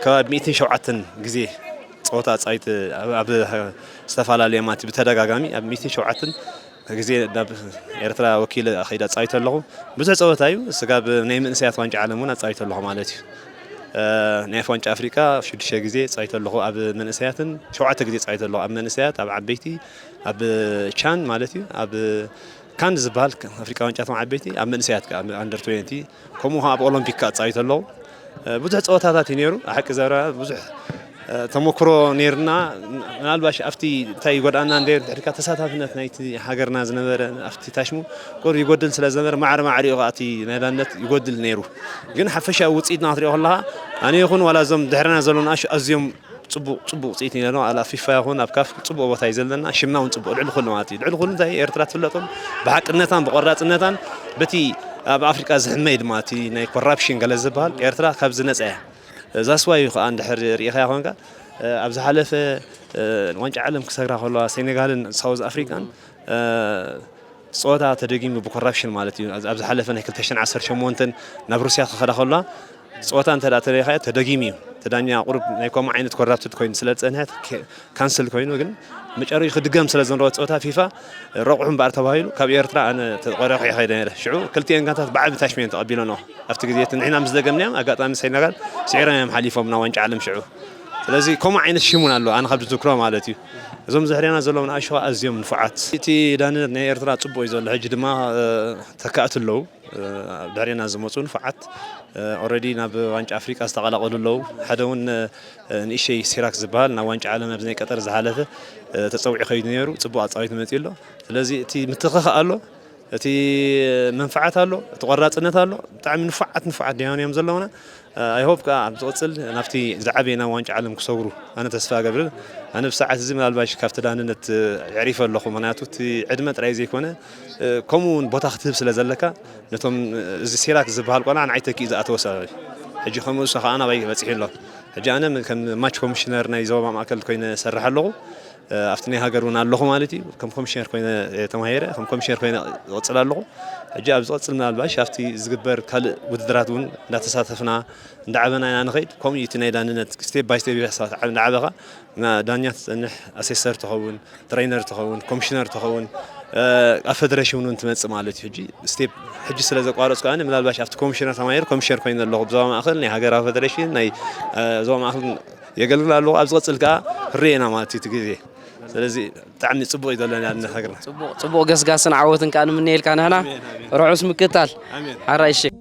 ከባቢ ሚእትን ሸውዓተን ግዜ ጸወታ ኣጻዊት ኣብ ዝተፈላለየ ማቲ ብተደጋጋሚ ኣብ ሚእትን ሸውዓተን ግዜ ናብ ኤርትራ ወኪለ ከይዳ ኣጻዊተ ኣለኹ። ብዙሕ ጸወታ እዩ። ስጋብ ናይ መንእሰያት ዋንጫ ዓለም እውን ኣጻዊተ ኣለኹ ማለት እዩ። ናይ ዋንጫ ኣፍሪቃ ሽዱሽተ ግዜ ጻዊተ ኣለኹ ኣብ መንእሰያትን ሸውዓተ ግዜ ጻዊተ ኣለኹ ኣብ መንእሰያት፣ ኣብ ዓበይቲ፣ ኣብ ቻን ማለት እዩ፣ ኣብ ካን ዝበሃል ኣፍሪቃ ዋንጫ ዓበይቲ፣ ኣብ መንእሰያት ከኣ፣ ኣብ ኣንደር ትዌንቲ፣ ከምኡ ከኣ ኣብ ኦሎምፒክ ከኣ ጻዊተ ኣለኹ። ብዙሕ ጸወታታት እዩ ነይሩ። ሓቂ ዘረባ ብዙሕ ተመክሮ ነይርና። ምናልባሽ ኣብቲ እንታይ ይጎድኣና እንደ ድሕሪካ ተሳታፍነት ናይቲ ሃገርና ዝነበረ ኣብቲ ታሽሙ ቁር ይጎድል ስለ ዝነበረ ማዕረ ማዕሪኡ ከኣ እቲ ናይ ዳነት ይጎድል ነይሩ። ግን ሓፈሻዊ ውፅኢትና ክትሪኦ ከለካ ኣነ ይኹን ዋላ እዞም ድሕርና ዘሎ ንኣሽ ኣዝዮም ጽቡቕ ጽቡቕ ውፅኢት ኢና ኣለና። ኣብ ፊፋ ይኹን ኣብ ካፍ ጽቡቕ ቦታ እዩ ዘለና። ሽምና እውን ጽቡቕ ልዕሊ ኩሉ ማለት እዩ። ልዕሊ ኩሉ እንታይ ኤርትራ ትፍለጦም ብሓቅነታን ብቆራፅነታን በቲ ኣብ ኣፍሪቃ ዝሕመይ ድማ እቲ ናይ ኮራፕሽን ገለ ዝበሃል ኤርትራ ካብዚ ነፃ እያ። እዛ ስዋ እዩ ከዓ እንድሕር ርኢኻያ ኮንካ ኣብ ዝሓለፈ ዋንጫ ዓለም ክሰግራ ከለዋ ሴኔጋልን ሳውዝ ኣፍሪቃን ጸወታ ተደጊሙ ብኮራፕሽን ማለት እዩ። ኣብ ዝሓለፈ ናይ ክልተ ሽሕን ዓሰርተ ሸሞንተን ናብ ሩስያ ክኸዳ ከለዋ ጸወታ እንተ ተሪኻዮ ተደጊሙ እዩ። እቲ ዳኛ ቁሩብ ናይ ከምኡ ዓይነት ኮራፕትድ ኮይኑ ስለ ዝጸንሐ ካንስል ኮይኑ፣ ግን መጨረሻ ክድገም ስለ ዝነበሮ ጸወታ ፊፋ ረቑሑ እምበኣር ተባሂሉ ካብ ኤርትራ ኣነ ተቆሪቑ ይኸይደ ነይረ። ሽዑ ክልቲኤን ጋንታት ብዓቢ ታሽመን ተቐቢለንኦ። ኣብቲ ግዜ እቲ ንሕና ምስ ደገምናዮም ኣጋጣሚ ሴነጋል ስዒሮም እዮም ሓሊፎም ናብ ዋንጫ ዓለም ሽዑ። ስለዚ ከምኡ ዓይነት ሽም እውን ኣሎ ኣነ ካብ ዝዝክሮ ማለት እዩ። እዞም ዝሕሬና ዘለዉ ንኣሽዋ ኣዝዮም ንፉዓት። እቲ ዳንነት ናይ ኤርትራ ጽቡቕ እዩ ዘሎ። ሕጂ ድማ ተካእቲ ኣለዉ። ኣብ ድሕሬና ዝመፁ ንፉዓት ኦረዲ ናብ ዋንጫ ኣፍሪቃ ዝተቐላቀሉ ኣለዉ። ሓደ እውን ንእሸይ ሲራክ ዝበሃል ናብ ዋንጫ ዓለም ኣብዚ ናይ ቀጠር ዝሓለፈ ተፀዊዑ ከይዱ ነይሩ። ፅቡቅ ኣፃዊት መፂኡ ኣሎ። ስለዚ እቲ ምትኽኻእ ኣሎ፣ እቲ መንፍዓት ኣሎ፣ እቲ ቆራፅነት ኣሎ። ብጣዕሚ ንፉዓት ንፉዓት ዲያውን እዮም ዘለውና። ኣይ ሆፕ ከዓ ኣብ ዝቕፅል ናብቲ ዝዓበየ ናብ ዋንጫ ዓለም ክሰግሩ ኣነ ተስፋ እገብርን። ኣነ ብሰዓት እዚ ምናልባሽ ካብቲ ዳንነት የዕሪፈ ኣለኹ። ምክንያቱ እቲ ዕድመ ጥራይ ዘይኮነ ከምኡ እውን ቦታ ክትህብ ስለ ዘለካ ነቶም እዚ ሴራክ ዝበሃል ቆልዓ ንዓይ ተኪኡ ዝኣተወ ሰብ ሕጂ ከምኡ እሱ ከዓ ናባይ በፂሑ ኣሎ። ሕጂ ኣነ ከም ማች ኮሚሽነር ናይ ዞባ ማእከል ኮይነ እሰርሕ ኣለኹ። ኣብቲ ናይ ሃገር እውን ኣለኹ ማለት እዩ። ከም ኮሚሽነር ኮይነ ተማሂረ ከም ኮሚሽነር ኮይነ እቕፅል ኣለኹ። ሕጂ ኣብ ዝቐፅል ምናልባሽ ኣብቲ ዝግበር ካልእ ውድድራት እውን እንዳተሳተፍና እንዳዓበና ኢና ንኸይድ። ከምኡ እዩ እቲ ናይ ዳንነት ስቴፕ ባይ ስቴፕ እንዳዓበኻ ዳኛ ትፀንሕ፣ ኣሴሰር ትኸውን፣ ትሬነር ትኸውን፣ ኮሚሽነር ትኸውን፣ ኣብ ፌደሬሽን እውን ትመፅእ ማለት እዩ። ሕጂ ስቴፕ ሕጂ ስለ ዘቋረፅኩ ኣነ ምናልባሽ ኣብቲ ኮሚሽነር ተማሂር ኮሚሽነር ኮይነ ኣለኹ ብዞባ ማእኸል ናይ ሃገራዊ ፌደሬሽን ናይ ዞባ ማእኸል የገልግል ኣለኹ። ኣብ ዝቐፅል ከዓ ርኤና ማለት እዩ እቲ ግዜ። ስለዚ ብጣዕሚ ፅቡቅ እዩ ዘለና ንሃገርና። ፅቡቅ ገስጋስን ዓወትን ከዓ ንምነየልካ ንሕና። ርሑስ ምክታል። ሓራይ እሺ።